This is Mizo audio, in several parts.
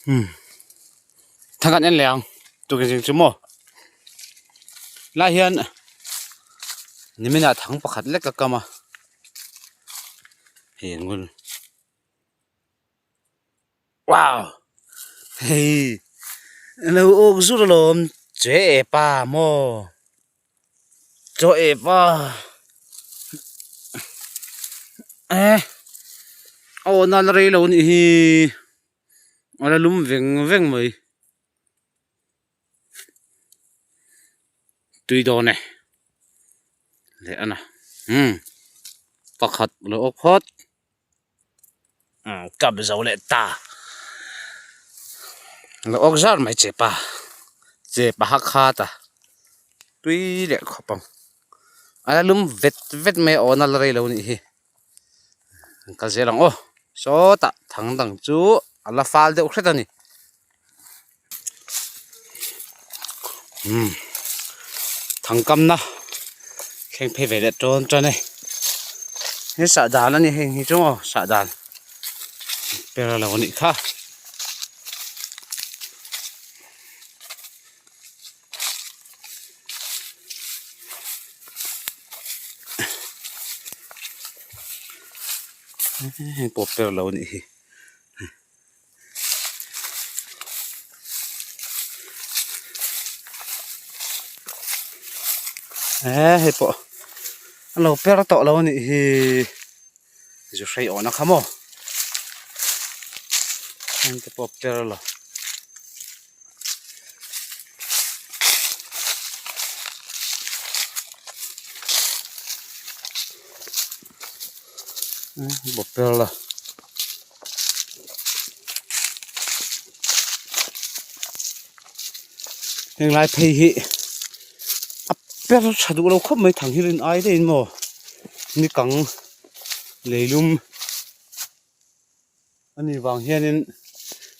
Umm thang kan en leh ang tukin zing chu maw lai hian nimin ah thang pakhat lek a kam a hei an ngul wow hei lo awk zur alawm che e pa maw. Chaw eh pa eh a awh na la rei lo anih hi a la lum veng veng mai tui dawn e leh a na umm pakhat lo awk phawt umm kap zo leh ta lo awk zar mai che pa che pa ha khat a tui leh khawp ang a la lum vet vet mai a awn a la rei lo anih hi an kal zel ang aw sawtah thang dang chu a la fal deuh hret a ni umm thang kamna thleng phei ve leh tawn tawn e he sah dan a ni heng hi chu maw sah dan per a lo anih kha. Heng pawh per lo anih hi. Eee hei pawh a lo per tawh lo anih hi zu hrei awhna kha maw heng te pawh a per lo. Bawp per la. Heng lai phei hi a per tha duh lo khawp mai thang hi rin ai deuhin maw ni kang leilum a nih vang hianin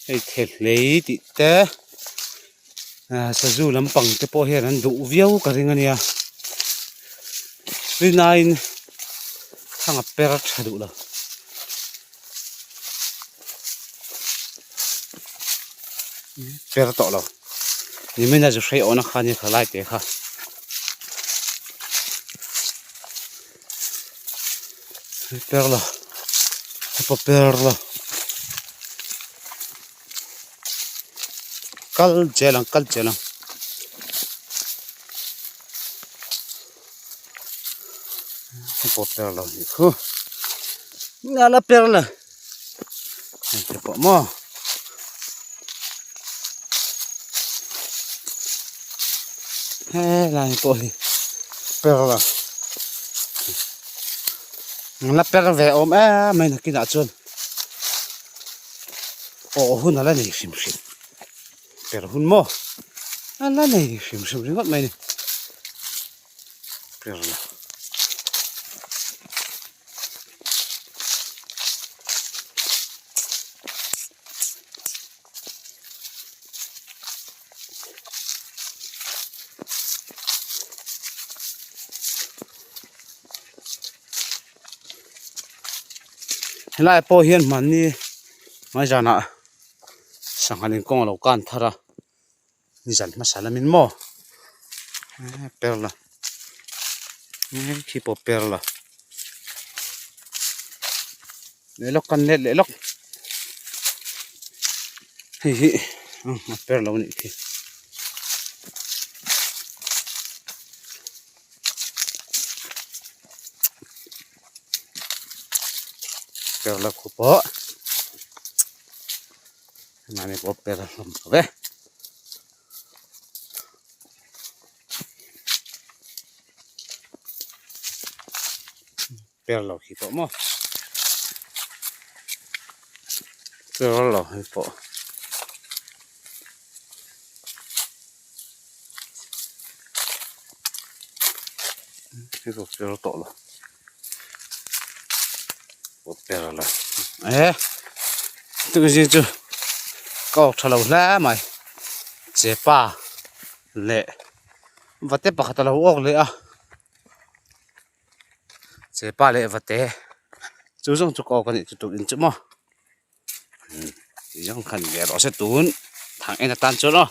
hei thehhlei tih te ah sazu lampang te pawh hian an duh viau ka ring a nia rin aiin thang a per tha duh lo. Per tawh lo nimin a zu hrei awhna kha nia kha lai te kha. Per lo hepa per lo kal zel ang kal zel ang hepa per lo anih khu nala per la hei te pawh maw. Helai pawh hi per a la per ve awm em mai nakinah chuan awh hun a la nei hrim hrim per hun maw a la nei hrim hrim ringawt mai a ni per la. Helai pawh hian hmanni hmai zanah sangha inkawng a lo kan thar a nizan hmasa lamin maw per la khi pawh per la leh lawk kan let leh lawk hei hi a per lo anih khi per la khu pawh mahni pawh per a hlawm tawh e. Per lo khi pawh maw per lo hei pawh hei pawh per tawh lo pawh per lo eh tuzing chu ka awk tha lo hle mai chepa leh vate pakhat a lo awk leh a. Chepa leh vate chu zawng chu ka awk a nih chu tuk in chu maw. Ti zawng khan ve rawh se tun thang en atan chuan aw.